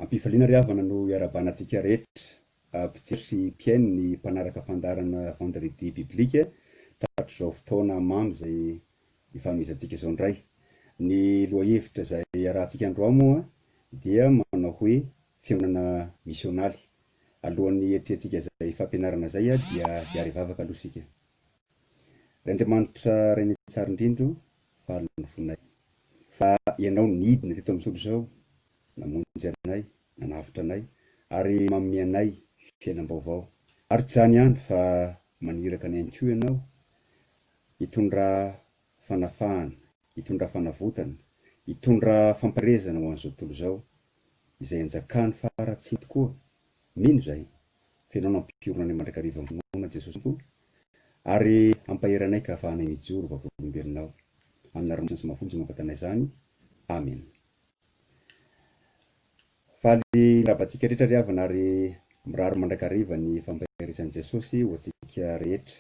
Am-pifaliana ry havana no iarahabana antsika rehetra mpijery sy mpihaino ny mpanaraka fandaharana Vendredi Biblique tratr'izao fotoana mamy izay ifanomezantsika izao indray. Ny lohahevitra izay iarahantsika androany moa dia manao hoe Fiangonana misionaly. Alohan'ny hiatrehantsika izay fampianarana izay dia hiara-hivavaka aloha isika. Ry Andriamanitra Rainay tsara indrindra o, faly ny fonay fa Ianao nidina teto amin'izao tontolo izao, namonjy anay, nanavotra anay ary manome anay fiainam-baovao. Ary tsy izany ihany fa maniraka anay ihany koa Ianao hitondra fanafahana, hitondra fanavotana, hitondra fampaherezana ho an'izao tontolo izao izay anjakan'ny faharatsiana tokoa. Mino izahay fa Ianao nampiorina anay mandrakariva amin'ny finoana Jesosy Tompo ary hampahery anay ka hahafahanay mijoro vavolombelonao. Amin'ny anaranao masina sy mafonja no angatanay izany. Amena. Faly miarahaba antsika rehetra ry havana ary mirary mandrakariva ny fampaherezan'i Jesosy ho antsika rehetra.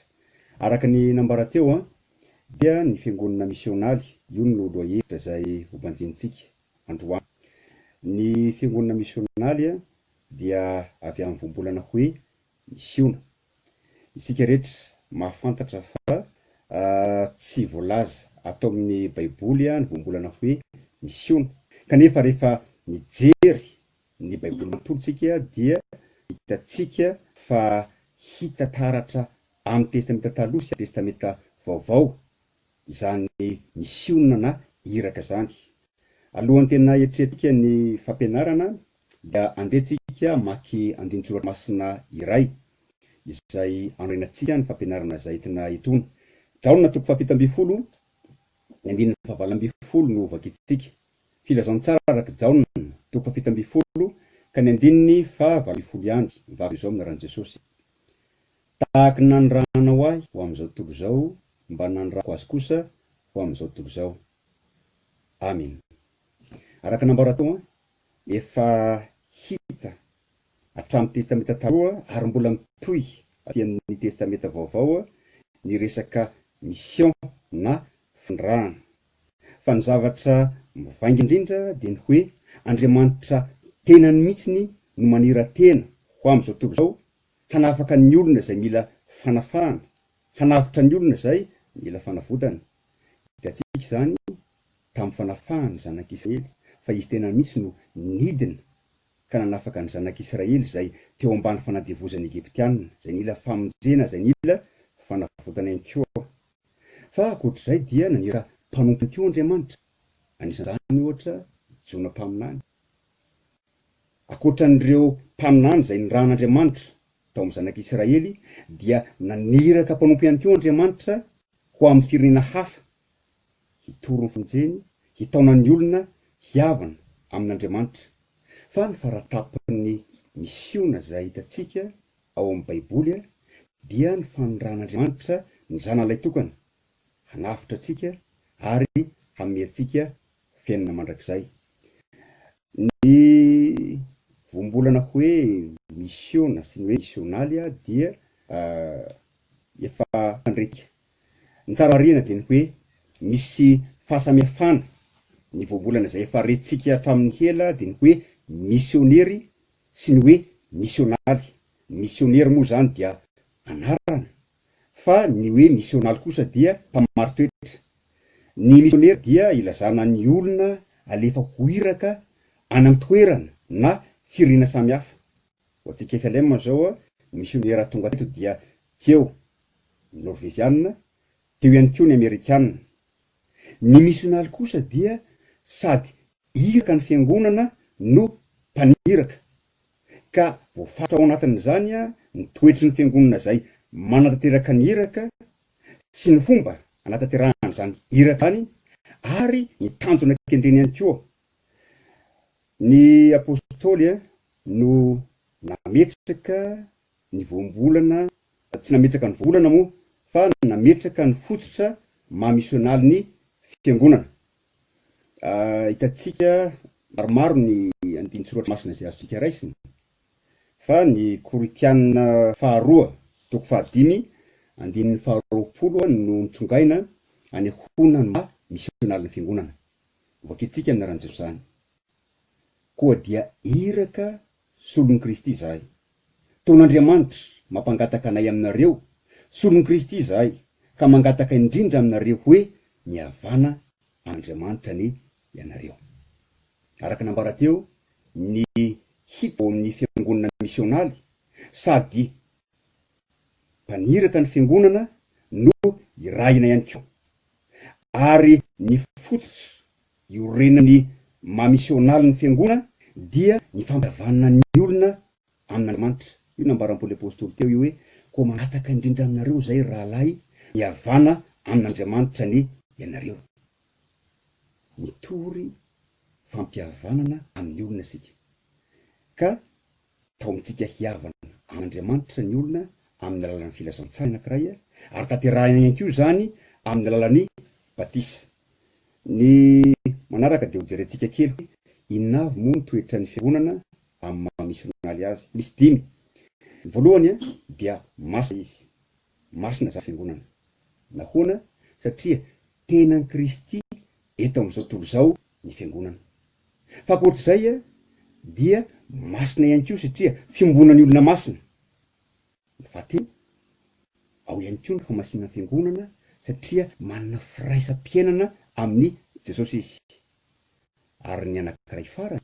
Araka ny nambara teo dia ny fiangonana misionaly, io no lohahevitra izay hobanjinintsika androany. Ny fiangonana misionaly dia avy amin'ny voambolana hoe misiona. Isika rehetra mahafantatra fa tsy voalaza ato amin'ny Baiboly ny voambolana hoe misiona. Kanefa rehefa mijery ny Baiboly manontolo isika dia hitantsika fa hita taratra amin'ny Testamenta Taloha sy Testamenta Vaovao izany misiona na iraka izany. Alohan'ny tena hiatrehantsika ny fampianarana dia andeha tsika hamaky andinin-tsoratra masina iray izay anorenantsika ny fampianarana izay entina etoana. Jaona toko fahafito ambin'ny folo, ny andininy fahavalo ambin'ny folo no vakintsika. Filazantsara araka Jaona toko fahafito ambin'ny folo ka ny andininy fahavalo ambin'ny folo ihany. Mivaky izao amin'ny anaran'i Jesosy. Tahaka ny nanirahanao ahy ho amin'izao tontolo izao, mba nanirahako azy kosa ho amin'izao tontolo izao. Amena. Araka ny nambara teo, efa hita hatramin'ny Testamenta Taloha ary mbola mitohy aty amin'ny Testamenta Vaovao ny resaka mission na fanirahana. Fa ny zavatra mivainga indrindra dia ny hoe Andriamanitra tenany mihitsy no manira-tena ho amin'izao tontolo izao hanafaka ny olona izay mila fanafahana, hanavotra ny olona izay mila fanavotana. Hitantsika izany tamin'ny fanafahany ny zanak'Israely, fa izy tenany mihitsy no nidina ka nanafaka ny zanak'Israely izay teo ambany fanadevozan'ny Egyptiana, izay nila famonjena, izay nila fanavotana ihany koa. Fa ankoatr'izay dia naniraka mpanompo ihany koa Andriamanitra, anisan'izany ohatra Jona mpaminany. Ankoatra an'ireo mpaminany izay nirahan'Andriamanitra tao amin'ny zanak'Israely, dia naniraka mpanompo ihany koa Andriamanitra ho amin'ny firenena hafa, hitory ny famonjeny, hitaona ny olona hihavana amin'Andriamanitra. Fa ny faratapon'ny misiona izay hitantsika ao amin'ny Baiboly dia ny fanirahan'Andriamanitra ny Zanany Lahitokana hanavotra antsika ary hanome antsika fiainana mandrakizay. Ny voambolana hoe misiona sy ny hoe misionaly dia efa fandrika. Ny tsara marihina dia ny hoe misy fahasamihafana ny voambolana izay efa rentsika hatramin'ny hela dia ny hoe misionery sy ny hoe misionaly. Ny misionery moa izany dia anarana Fa ny hoe misionaly kosa dia mpamari-toetra. Ny misionera dia ilazana ny olona alefa ho iraka any an-toerana na firenena samihafa. Ho antsika FLM izao, ny misionera tonga teto dia teo ny Norveziana, teo ihany koa ny Amerikana. Ny misionaly kosa dia sady iraka ny fiangonana no mpaniraka. Ka voafaritra ao anatin'izany ny toetry ny Fiangonana izay manatanteraka ny iraka sy ny fomba anatanterahana izany iraka izany ary ny tanjona kendreny ihany koa. Ny Apostoly no nametraka ny voambolana, tsy nametraka ny voambolana moa fa nametraka ny fototra maha misionaly ny Fiangonana. Hitantsika maromaro ny andinin-tsoratra masina izay azontsika raisina, fa ny Korintiana faharoa toko fahadimy andininy faharoapolo no notsongaina anehoana ny maha misionaly ny Fiangonana. Vakintsika amin'ny anaran'i Jesosy izany. Koa dia iraka solon'i Kristy izahay. Taon'Andriamanitra mampangataka anay aminareo, solon'i Kristy izahay, ka mangataka indrindra aminareo hoe mihavàna amin'Andriamanitra anie ianareo. Araka ny nambara teo, ny hita ao amin'ny fiangonana misionaly sady mpaniraka ny fiangonana no irahina ihany koa, ary ny fototra iorenan'ny maha misionaly ny fiangonana dia ny fampihavanana ny olona amin'Andriamanitra. Io nambaran'i Paoly Apostoly teo io hoe, Koa mangataka indrindra aminareo izay, ry rahalahy, mihavàna amin'Andriamanitra anie ianareo. Mitory fampihavanana amin'ny olona isika, ka taomintsika hihavana amin'Andriamanitra ny olona amin'ny alalan'ny filazantsara anankiray, ary tanterahina ihany koa izany amin'ny alalan'ny batisa. Ny manaraka dia hojerentsika kely hoe inona avy moa ny toetran'ny fiangonana amin'ny maha misionaly azy. Misy dimy. Ny voalohany dia masina izy. Masina izany fiangonana. Nahoana? Satria tenan'i Kristy eto amin'izao tontolo izao ny fiangonana. Fa ankoatr'izay dia masina ihany koa satria fiombonan'ny olona masina. Ny fahatelo, ao ihany koa ny famasinan'ny fiangonana satria manana firaisam-piainana amin'i Jesosy izy. Ary ny anankiray farany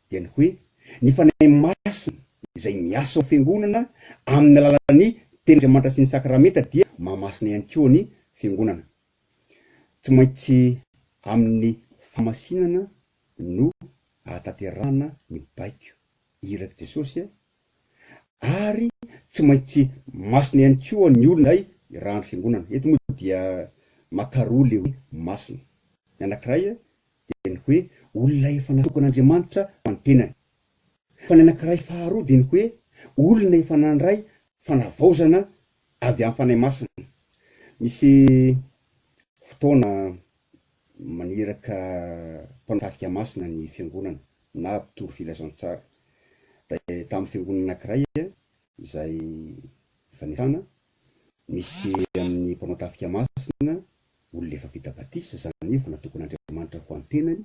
dia ny hoe ny Fanahy Masina izay miasa ao fiangonana amin'ny alalan'ny Tenin'Andriamanitra sy ny sakramenta dia mahamasina ihany koa ny fiangonana. Tsy maintsy amin'ny fahamasinana no ahatanterahana ny baiko irak'i Jesosy ary tsy maintsy masina ihany koa ny olona izay irahan'ny fiangonana. Eto moa dia maka roa le hoe masina. Ny anankiray dia ny hoe olona efa natokan'Andriamanitra ho an'ny tenany. Fa ny anankiray faharoa dia ny hoe olona efa nandray fanavaozana avy amin'ny Fanahy Masina. Misy fotoana maniraka mpanao tafika masina ny fiangonana na mpitory filazantsara. Dia tamin'ny fiangonana anankiray izay nifanesana, misy amin'ny mpanao tafika masina olona efa vita batisa, izany hoe efa natokan'Andriamanitra ho an'ny tenany,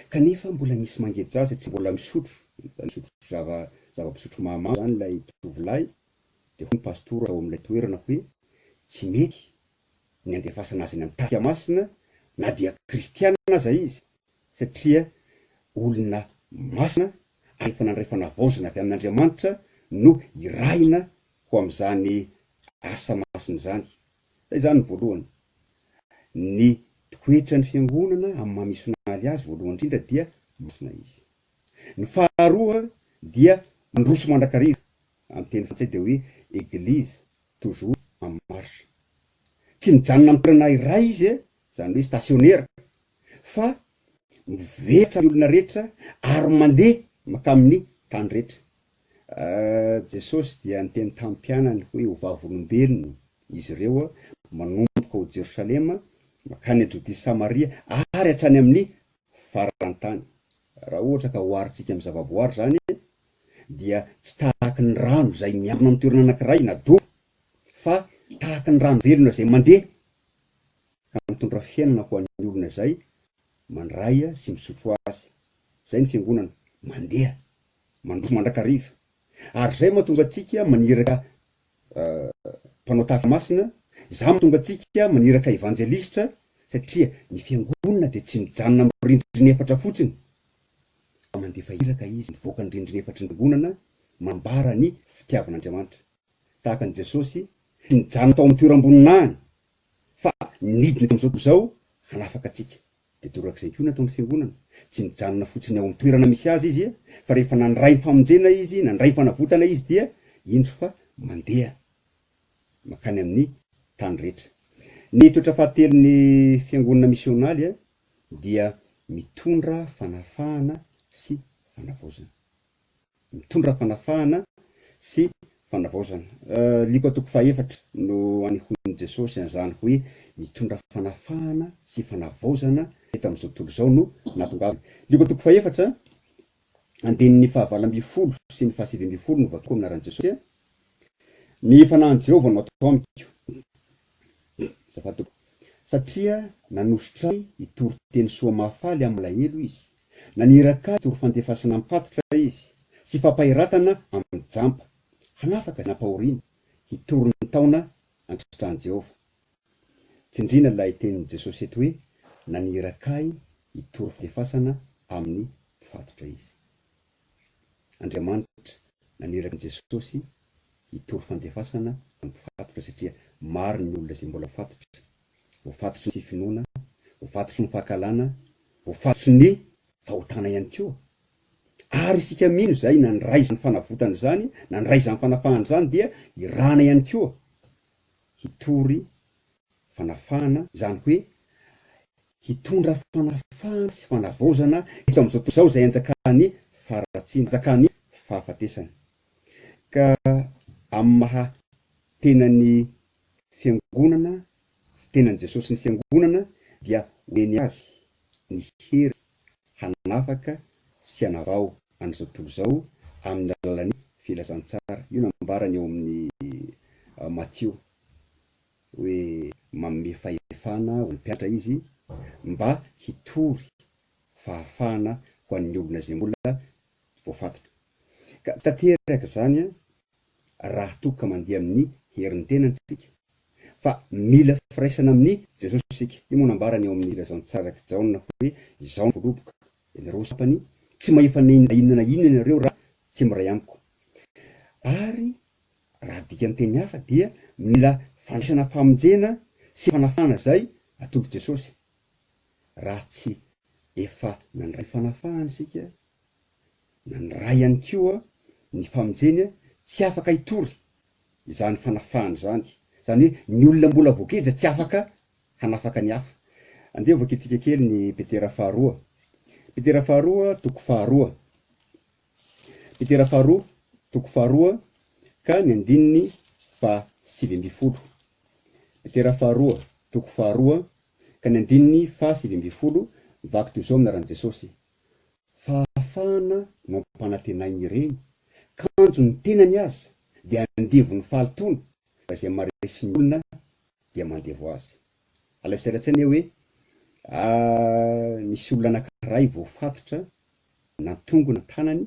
kanefa mbola misy mangeja azy satria mbola misotro, misotro zava, zava-pisotro mahamamo izany ilay tovolahy, dia hoy ny pastora tao amin'ilay toerana hoe tsy mety ny andefasana azy any amin'ny tafika masina na dia kristiana aza izy satria olona masina ary efa nandray fanavaozana avy amin'Andriamanitra no irahina ho amin'izany asa masina izany. Izay izany ny voalohany. Ny toetran'ny fiangonana amin'ny maha misionaly azy voalohany indrindra dia masina izy. Ny faharoa dia mandroso mandrakariva, amin'ny teny frantsay dia hoe Eglise toujours en marche. Tsy mijanona amin'ny toerana iray izy, izany hoe stationnaire, fa mivelatra amin'ny olona rehetra ary mandeha mankamin'ny tany rehetra. Jesosy dia niteny tamin'ny mpianany hoe ho vavolombelony izy ireo manomboka ao Jerosalema, mankany Jodia sy Samaria ary hatrany amin'ny faran'ny tany. Raha ohatra ka oharintsika amin'ny zavaboary izany dia tsy tahaky ny rano izay miangona amin'ny toerana anankiray na dobo fa tahaky ny rano velona izay mandeha ka mitondra fiainana ho an'ny olona izay mandray sy misotro azy. Izay ny fiangonana, mandeha, mandroso mandrakariva. Ary izay mahatonga antsika maniraka mpanao tafika masina, izany mahatonga antsika maniraka evanjelistra satria ny fiangonana dia tsy mijanona amin'ny rindrina efatra fotsiny fa mandefa iraka izy mivoaka ny rindrina efatry ny fiangonana manambara ny fitiavan'Andriamanitra. Tahaka an'i Jesosy, tsy nijanona tao amin'ny toeram-boninahiny fa nidina eto amin'izao tontolo izao hanafaka antsika. Dia torak'izay koa ny ataon'ny fiangonana, tsy mijanona fotsiny ao amin'ny toerana misy azy izy, fa rehefa nandray ny famonjena izy, nandray ny fanavotana izy dia indro fa mandeha mankany amin'ny tany rehetra. Ny toetra fahatelon'ny fiangonana misionaly dia mitondra fanafahana sy fanavaozana. Mitondra fanafahana sy fanavaozana. Lioka toko fahefatra no anehoan'i Jesosy an'izany hoe mitondra fanafahana sy fanavaozana eto amin'izao tontolo izao no nahatongavany. Lioka toko fahefatra, andininy faha-18 sy ny faha-19 no vakiko amin'ny anaran'i Jesosy. Ny fanahin'i Jehovah no ato amiko. Azafady tompoko. Satria nanosotra ahy hitory teny soa mahafaly amin'ny malahelo izy. Naniraka ahy hitory fandefasana mifatotra izy, sy fampahiratana amin'ny jamba. Hanafaka izay nampahoriana, hitory ny taona ankasitrahan'i Jehovah. Tsindriana ilay tenin'i Jesosy eto hoe naniraka ahy hitory fandefasana amin'ny mpifatotra izy. Andriamanitra naniraka an'i Jesosy hitory fandefasana amin'ny mpifatotra satria maro ny olona izay mbola voafatotra, voafatotry ny tsy finoana, voafatotry ny fankahalana, voafatotry ny fahotana ihany koa. Ary isika mino izay nandray izany fanavotana izany, nandray izany fanafahana izany dia irahana ihany koa hitory fanafahana, izany hoe hitondra fanafahana sy fanavaozana eto amin'izao tontolo izao izay anjakan'ny faharatsiana, anjakan'ny fahafatesana. Ka amin'ny maha tenan'ny Fiangonana, tenan'i Jesosy ny Fiangonana dia omeny azy ny hery hanafaka sy hanavao an'izao tontolo izao amin'ny alalan'ny filazantsara. Io nambarany ao amin'ny Matio. hoe manome fahefana ho an'ny mpianatra izy mba hitory fahafahana ho an'ny olona izay mbola voafatotra. Ka tanteraka izany raha toa ka mandeha amin'ny herin'ny tenany isika, fa mila firaisana amin'i Jesosy isika. Io moa nambarany ao amin'ny Filazantsarak'i Jaona hoe, Izaho no voaloboka, ianareo sampany, tsy mahefa na inona na inona ianareo raha tsy miray amiko. Ary Raha adika amin'ny teny hafa dia mila fandraisana famonjena sy fanafahana izay atolotr'i Jesosy. Raha tsy efa nandray fanafahana isika, nandray ihany koa ny famonjeny, tsy afaka hitory izany fanafahana izany. Izany hoe ny olona mbola voageja tsy afaka hanafaka ny hafa. Andeha hovakintsika kely ny Petera faharoa. Petera faharoa toko faharoa. Petera faharoa, toko faharoa ka ny andininy faha-19. Petera faharoa, toko faharoa ka ny andininy faha-19, mivaky toy izao amin'ny anaran'i Jesosy, Fahafahana no ampanantenainy ireny, kanjo ny tenany aza dia andevon'ny fahalotoana, fa izay maharesy ny olona dia mandevo azy. Alaivo sary an-tsaina hoe misy olona anankiray voafatotra Nantongona ny tanany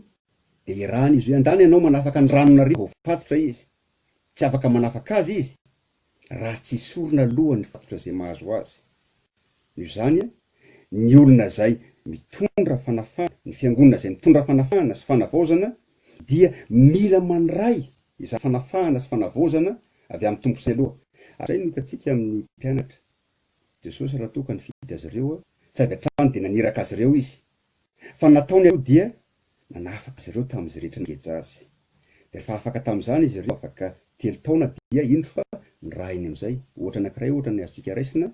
dia irahana izy hoe andana ianao manafaka ny ranonareo voafatotra izy. Tsy afaka manafaka azy izy raha tsy esorina aloha ny fatotra izay mahazo azy. Noho izany, ny olona izay mitondra fanafahana, ny fiangonana izay mitondra fanafahana sy fanavaozana dia mila mandray izany fanafahana sy fanavaozana avy amin'ny Tompo aloha. Ary izay no hitantsika amin'ny mpianatra. Jesosy raha toa ka nifidy azy ireo, tsy avy hatrany dia naniraka azy ireo Izy. Fa ny nataony aloha dia nanafaka azy ireo tamin'izay rehetra nangeja azy. Dia rehefa afaka tamin'izany izy ireo, afaka telo taona dia indro fa nirahiny amin'izay. Ohatra anankiray ohatra ny azontsika raisina,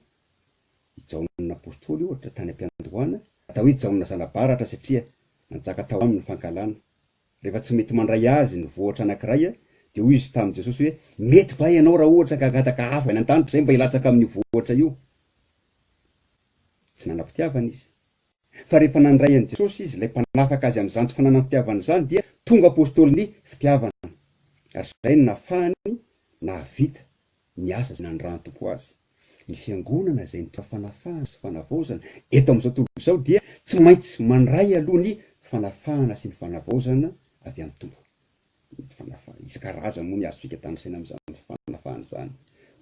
i Jaona Apostoly ohatra tany am-piandohana, atao hoe Jaona Zanabaratra satria nanjaka tao aminy ny fankahalana. Rehefa tsy mety mandray azy ny vohitra anankiray dia hoy izy tamin'i Jesosy hoe, Mety va ianao raha ohatra ka hangataka afo any an-danitra izay mba hilatsaka amin'io vohitra io? Tsy nanam-pitiavana izy. Fa rehefa nandray an'i Jesosy izy, ilay mpanafaka azy amin'izany tsy fananany fitiavana izany, dia tonga apostolin'ny fitiavana. Ary izay no nahafahany nahavita ny asa izay nanirahan'ny Tompo azy. Ny fiangonana izay nitondra fanafahana sy fanavaozana eto amin'izao tontolo izao dia tsy maintsy mandray aloha ny fanafahana sy ny fanavaozana avy amin'ny Tompo. Mety fanafahana isan-karazany moa ny azontsika tanisaina amin'izany fanafahana izany,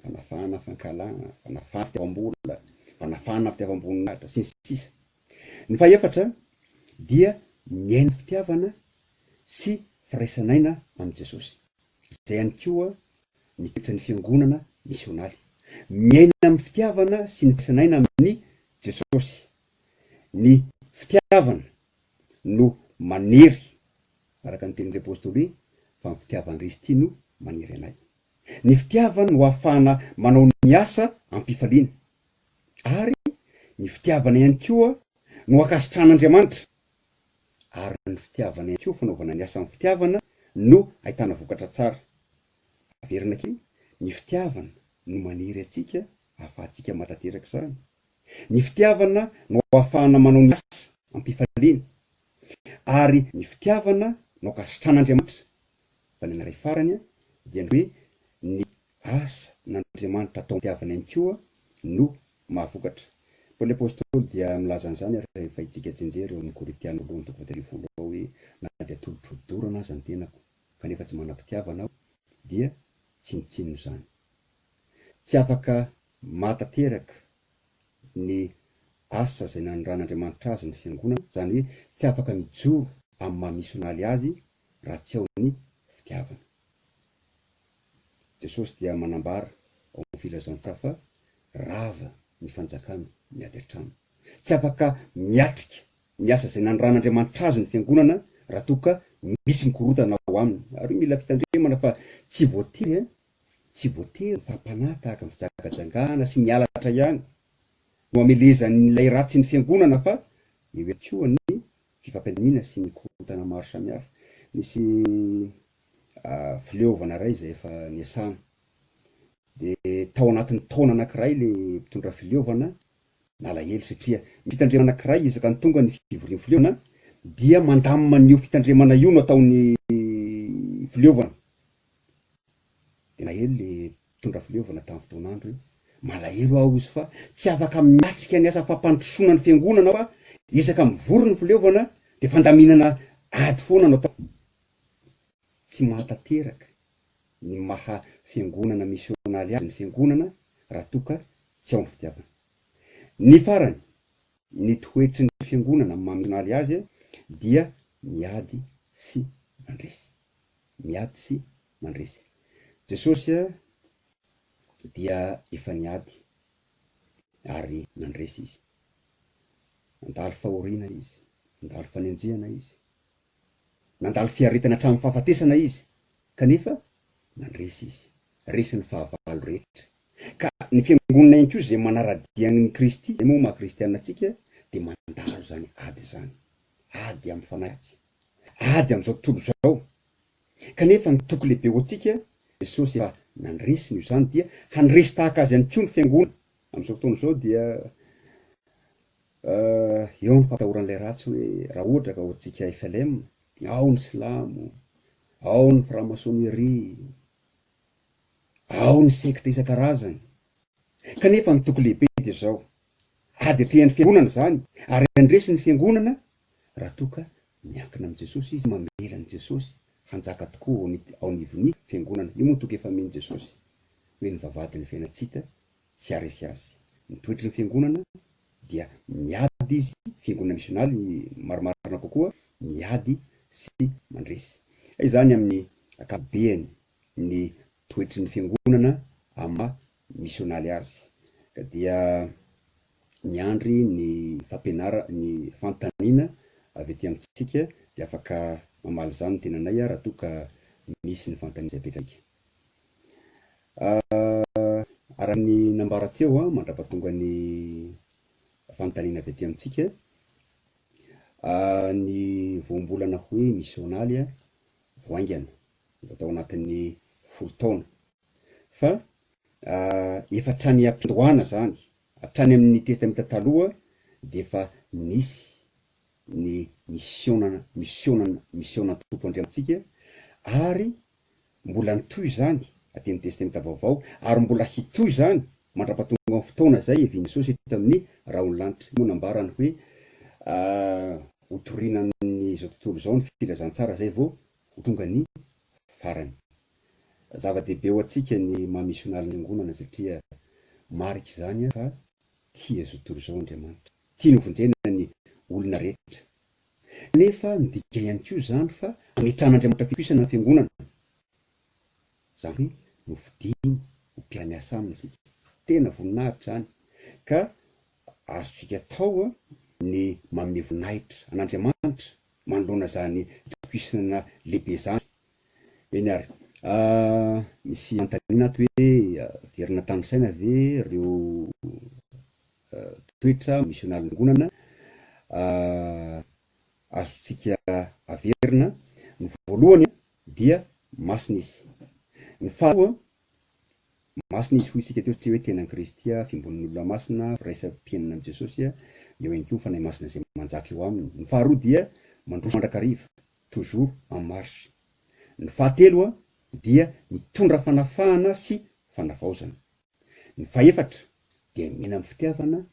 fanafahana fankahalana, fanafahana fitiavam-bola, fanafahana fitiavam-boninahitra, sy ny sisa. Ny fahefatra dia miaina fitiavana sy firaisan'aina amin'i Jesosy. Izay ihany koa ny toetran'ny fiangonana misionaly. Miaina amin'ny fitiavana sy ny firaisan'aina amin'i Jesosy. Ny fitiavana no manery, araka ny tenin'ny Apostoly hoe, fa ny fitiavan'i Kristy no manery anay. Ny fitiavana no ahafahana manao ny asa am-pifaliana. Ary ny fitiavana ihany koa no ankasitrahan'Andriamanitra. Ary ny fitiavana ihany koa, fanaovana ny asa amin'ny fitiavana no ahitana vokatra tsara. Averina kely, ny fitiavana no manery antsika ahafahantsika mahatanteraka izany. Ny fitiavana no ahafahana manao ny asa am-pifaliana. Ary ny fitiavana no ankasitran'Andriamanitra. Fa ny anankiray farany dia ny hoe ny asa n'Andriamanitra atao am-pitiavana ihany koa no mahavokatra. Paoly Apostoly dia milaza an'izany ary rehefa hidika tsianjery ao amin'ny Korintiana voalohany toko fahatelo ao hoe na dia atolotro hodorana aza ny tenako kanefa tsy manam-pitiavana aho dia tsinontsinona izany. Tsy afaka mahatanteraka ny asa izay nanoran'Andriamanitra azy ny Fiangonana, izany hoe tsy afaka mijoro amin'ny maha misionaly azy raha tsy ao ny fitiavana. Jesosy dia manambara ao amin'ny filazantsara fa rava ny fanjakana miady an-trano. Tsy afaka miatrika ny asa izay nanoran'Andriamanitra azy ny Fiangonana raha toa ka misy mikorontana ao aminy. Ary io mila fitandremana fa tsy voatery Tsy voatery ny fampanahy tahaka ny fijangajangana sy ny halatra ihany no amelezan'ilay ratsy ny fiangonana fa eo ihany koa ny fifampianiana sy ny korontana maro samihafa. Nisy fileovana iray izay efa niasana. Dia tao anatin'ny taona anankiray ilay mpitondra fileovana nalahelo satria ny fitandremana anankiray isaka ny tonga ny fivorian'ny fileovana dia mandamina an'io fitandremana io no ataon'ny fileovana. Dia nalahelo le mpitondra fileovana tamin'ny fotoan'andro hoe, malahelo aho ozy fa tsy afaka miatrika ny asa fampandrosoana ny fiangonana aho fa isaka mivory ny fileovana dia fandaminana ady foana no atao. Tsy mahatanteraka ny maha fiangonana misionaly azy ny fiangonana raha toa ka tsy ao ny fitiavana. Ny farany, ny toetry ny fiangonana amin'ny maha misionaly azy dia miady sy mandresy. Miady sy mandresy. Jesosy dia efa niady ary nandresy Izy. Nandalo fahoriana Izy, nandalo fanenjehana Izy, nandalo fiaretana hatramin'ny fahafatesana Izy, kanefa nandresy Izy. Resin'ny fahavalo rehetra. Ka ny fiangonana ihany koa izay manara-dia an'i Kristy, izay moa maha kristiana antsika, dia mandalo izany ady izany. Ady amin'ny fanahy ratsy. Ady amin'izao tontolo izao. Kanefa ny toky lehibe ho antsika, Jesosy efa nandresy noho izany dia handresy tahaka Azy ihany koa ny Fiangonana. Amin'izao fotoana izao dia eo ny fampitahoran'ilay ratsy hoe raha ohatra ka ho antsika FLM, ao ny silamo, ao ny franc-maçonnerie, ao ny sekta isan-karazany. Kanefa ny toky lehibe dia izao, ady atrehan'ny Fiangonana izany ary handresy ny Fiangonana raha toa ka Miankina amin'i Jesosy izy, mamela an'i Jesosy hanjaka tokoa ao anivon'ny fiangonana. Io moa toky efa amen'i Jesosy hoe ny vavahadin'ny fiainan-tsita tsy haharesy azy. Ny toetry ny fiangonana dia miady izy, fiangonana misionaly marimarina kokoa, miady sy mandresy. Izany amin'ny ankapobeny ny toetry ny fiangonana amin'ny maha misionaly azy. Ka dia miandry ny fampianara ny fanontaniana avy aty amintsika dia afaka mamaly izany ny tenanay raha toa ka misy ny fanontaniana izay apetratsika. Araka ny nambara teo mandrapatonga ny fanontaniana avy aty amintsika, ny voambolana hoe misionaly vao haingana, vao tao anatin'ny folo taona fa efa hatrany am-piandohana izany, hatrany amin'ny Testamenta Taloha dia efa nisy ny misiona, misiona, misiona Tompo Andriamanitsika ary mbola nitohy izany aty amin'ny Testamenta Vaovao ary mbola hitohy izany mandra-pahatonga ny fotoana izay hiavian'i Jesosy eto amin'ny rahon'ny lanitra. Moa nambarany hoe hotorina amin'izao tontolo izao ny filazantsara izay vao ho tonga ny farany. Zava-dehibe ho antsika ny maha misionaly ny Fiangonana satria marika izany fa tia izao tontolo izao Andriamanitra. Tiany hovonjena ny olona rehetra. Kanefa midika ihany koa izany fa ametrahan'Andriamanitra fitohisana ny Fiangonana. Izany hoe nofidiny ho mpiara-miasa aminy isika. Tena voninahitra izany. Ka azontsika atao. ny manome voninahitra an'Andriamanitra manoloana izany fitokisana lehibe izany. Eny ary, misy fanontaniana ato hoe averina tanisaina ve ireo toetra misionalin'ny Fiangonana azontsika averina? Ny voalohany dia masina izy. Ny faharoa, masina izy hoy isika teo satria hoe tenan'i Kristy, fiombonan'ny olona masina, firaisam-piainana amin'i Jesosy, eo ihany koa ny Fanahy Masina izay manjaka eo aminy. Ny faharoa dia mandroso mandrakariva, toujours en marche. Ny fahatelo dia mitondra fanafahana sy fanavaozana. Ny fahefatra dia miaina amin'ny fitiavana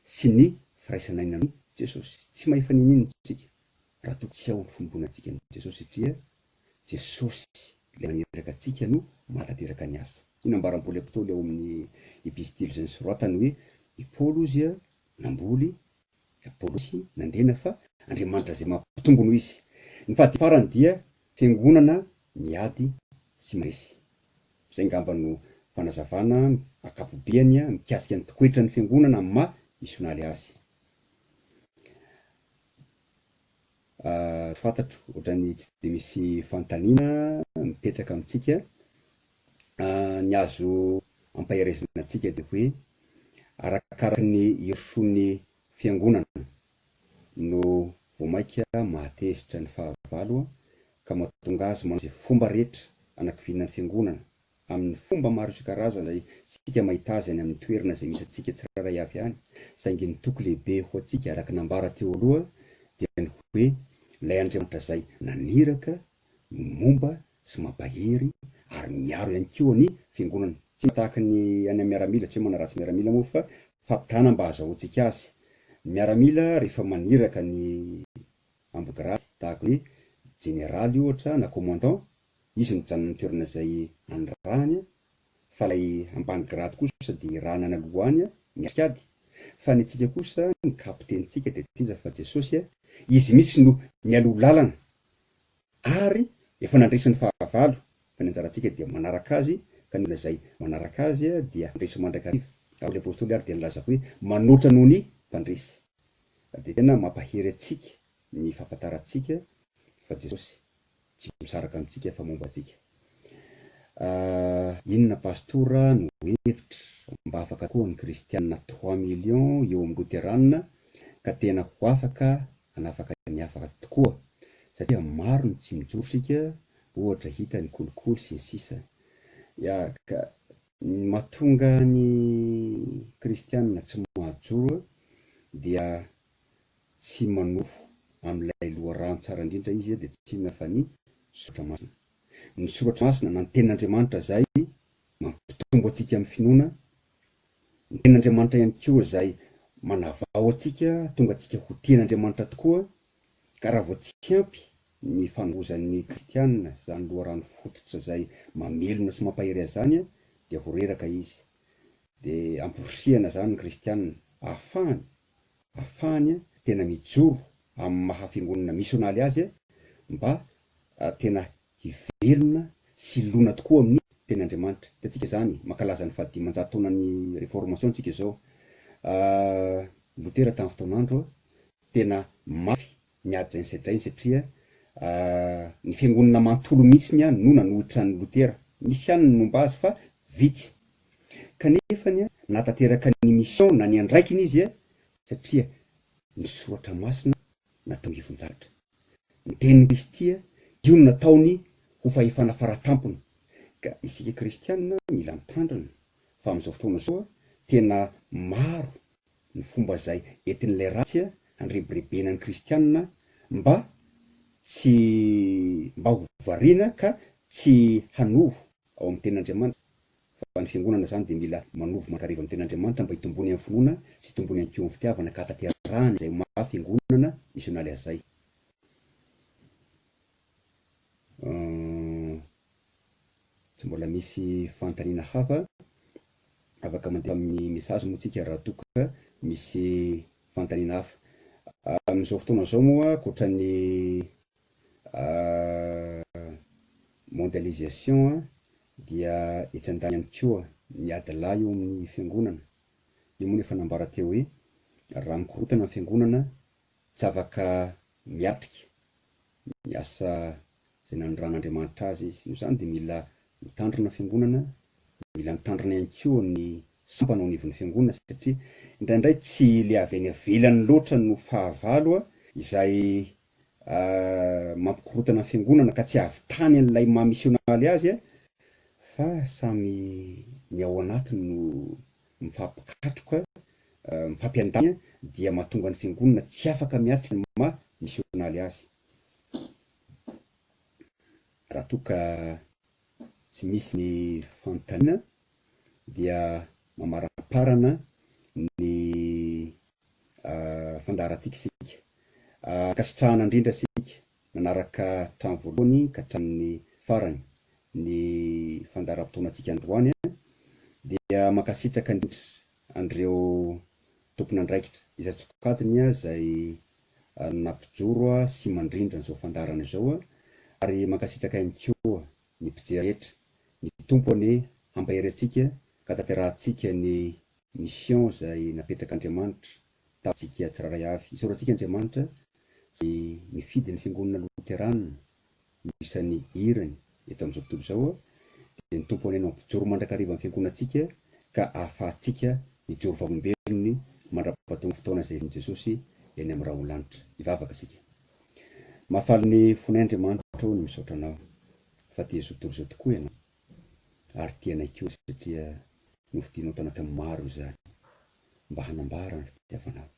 sy ny firaisana aina amin'i Jesosy. Tsy mahefa n'inon'inona isika raha toa tsy ao ny fiombonantsika amin'i Jesosy satria Jesosy ilay maniraka antsika no mahatanteraka ny asa. Io nambaran'i Paoly Apostoly ao amin'ny epistily izay nosoratany hoe i Paoly hozy namboly, i Apolosy nandena fa Andriamanitra izay mampitombo no izy. Ny fahadimy farany dia fiangonana miady sy mandresy. Izay angamba no fanazavana ankapobeany mikasika ny toetran'ny fiangonana amin'ny maha misionaly azy. Tsy fantatro, ohatran'ny tsy dia misy fanontaniana mipetraka amintsika. Ny azo ampaherezina antsika dia hoe arakaraky ny hirosoan'ny fiangonana no vao mainka mahatezitra ny fahavalo ka mahatonga azy manao izay fomba rehetra hanakiviana ny fiangonana amin'ny fomba maro isan-karazany izay isika mahita azy any amin'ny toerana izay misy antsika tsirairay avy any, saingy ny toky lehibe ho antsika araka ny nambara teo aloha dia ny hoe ilay Andriamanitra izay naniraka no momba sy mampahery ary miaro ihany koa ny fiangonana. Tsy tahaka ny any amin'ny miaramila, tsy hoe manaratsy miaramila moa fa fampitahana mba hahazahoantsika azy. Ny miaramila rehefa maniraka ny ambigrady tahaka ny jeneraly ohatra na commandant Izy mijanona amin'ny toerana izay anirahany fa ilay ambany grady kosa dia irahana any aloha any miatrika ady, fa ny antsika kosa ny kapitenintsika dia tsy iza fa Jesosy, Izy mihitsy no mialoha lalana ary efa nandresy ny fahavalo fa ny anjarantsika dia manaraka Azy ka ny olona izay manaraka Azy dia handresy mandrakariva, ary Paoly Apostoly ary dia nilaza hoe manoatra noho ny mpandresy. Dia tena mampahery antsika ny fahafantarantsika fa Jesosy tsy misaraka amintsika fa momba antsika. Inona pastora no hevitra mba afaka koa ny kristianina 3 millions eo amin'ny loterana ka tena ho afaka hanafaka ny hafa tokoa satria maro ny tsy mijoro sika ohatra hita ny kolikoly sy ny sisa Ya ka ny mahatonga ny kristianina tsy mahajoro dia tsy manofo amin'ilay loharano tsara indrindra izy dia tsy inona fa ny Soratra Masina. Ny Soratra Masina na ny Tenin'Andriamanitra izay mampitombo antsika amin'ny finoana, ny Tenin'Andriamanitra ihany koa izay manavao antsika, tonga antsika ho tia an'Andriamanitra tokoa, ka raha vao tsy ampy ny fanovozan'ny kristiana izany loharano fototra izay mamelona sy mampahery azy izany dia ho reraka izy. Dia amporisihana izany ny kristiana ahafahany ahafahany tena mijoro amin'ny maha fiangonana misionaly azy mba tena hivelona sy hilona tokoa amin'ny tenin'Andriamanitra. Hitantsika izany, mankalaza ny fahadimanjato taonan'ny Reformation tsika izao. Lotera tamin'ny fotoan'andro tena mafy ny ady izay nosedrainy satria ny fiangonana manontolo mihitsy no nanohitra an'i Lotera. Misy ihany ny momba azy fa vitsy. Kanefany nahatanteraka ny mission na ny andraikiny izy satria ny soratra masina natao ivon-javatra. Ny tenin'i Kristy io no nataony ho fahefana faratampony. Ka isika kristiana mila mitandrina fa amin'izao fotoana izao tena maro ny fomba izay entin'ilay ratsy handrebirebena ny kristiana mba tsy mba ho variana ka tsy hanovo ao amin'ny tenin'Andriamanitra fa ny fiangonana izany dia mila manovo mandrakariva amin'ny tenin'Andriamanitra mba hitombony amin'ny finoana sy hitombony ihany koa amin'ny fitiavana ka hahatanterahany izay maha fiangonana misionaly azy izay. Tsy mbola misy fanontaniana hafa. Afaka mandefa amin'ny message moa tsika raha toa ka misy fanontaniana hafa. Amin'izao fotoana izao moa ankoatra ny mondialisation dia etsy andaniny ihany koa ny ady lahy eo amin'ny fiangonana. Io moa no efa nambara teo hoe. Raha mikorontana ny fiangonana, tsy afaka miatrika ny asa izay nanoran'Andriamanitra azy izy. Noho izany dia mila mitandrina ny fiangonana, mila mitandrina ihany koa ny sampana ao anivon'ny fiangonana satria indraindray tsy ilay avy any ivelany loatra no fahavalo izay mampikorontana ny fiangonana ka tsy ahavitany an'ilay maha misionaly azy fa samy ny ao anatiny no mifampikatroka, mifampiandany dia mahatonga ny fiangonana tsy afaka miatrika ny maha misionaly azy. Raha toa ka tsy misy ny fanontaniana dia mamaramparana ny fandaharantsika isika. Ankasitrahana indrindra isika nanaraka hatramin'ny voalohany ka hatramin'ny farany ny fandaharam-potoanantsika androany dia mankasitraka indrindra an'ireo tompon'andraikitra isan-tsokajiny izay nampijoro sy mandrindra an'izao fandaharana izao ary mankasitraka ihany koa ny mpijery rehetra. Ny Tompo anie hampahery antsika ka tanterahantsika ny mission izay napetrak'Andriamanitra tamintsika tsirairay avy. Isaorantsika Andriamanitra izay nifidy ny Fiangonana Loterana ho isan'ny hirany eto amin'izao tontolo izao, dia ny Tompo anie no hampijoro mandrakariva ny Fiangonantsika ka ahafahantsika mijoro vavolombelony mandra-pahatonga fotoana izay hiavian'i Jesosy eny amin'ny rahon'ny lanitra. Hivavaka isika. Mahafaly ny fonay Andriamanitra ô ny misaotra Anao fa tia izao tontolo izao tokoa Ianao ary tia anay koa satria nofidinao tanatin'ny maro izany mba hanambara ny fitiavanao.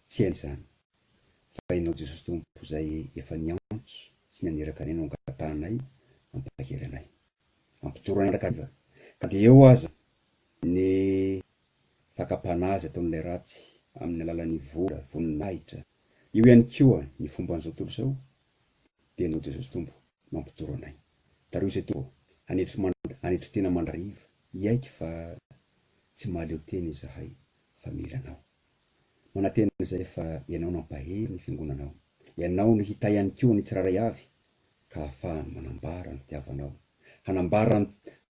Tsy hainy izany fa Ianao Jesosy Tompo izay efa niantso sy naniraka anay no angatahanay hampahery anay. Hampijoro anay mandrakariva ka dia eo aza ny fakam-panahy izay ataon'ilay ratsy amin'ny alalan'ny vola, voninahitra, io ihany koa ny fomban'izao tontolo izao dia Ianao Jesosy Tompo no hampijoro anay. Tariho izay Tompo ô, hanetry hanetry tena mandrakariva, hiaiky fa tsy mahaleo tena izahay fa mila Anao. Manantena izahay fa Ianao no hampahery ny Fiangonanao. Ianao no hitahy ihany koa ny tsirairay avy ka hahafahany manambara ny fitiavanao, hanambara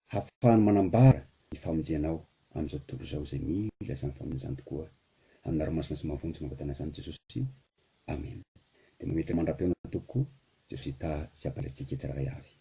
hahafahany manambara ny famonjenao amin'izao tontolo izao izay mila izany famonjena izany tokoa. Amin'ny anaranao masina sy mahavonjy no angatahana izany Jesosy. Amena. Dia mametraka mandra-pihaona tompoko, Jesosy hitahy sy hampahery antsika tsirairay avy.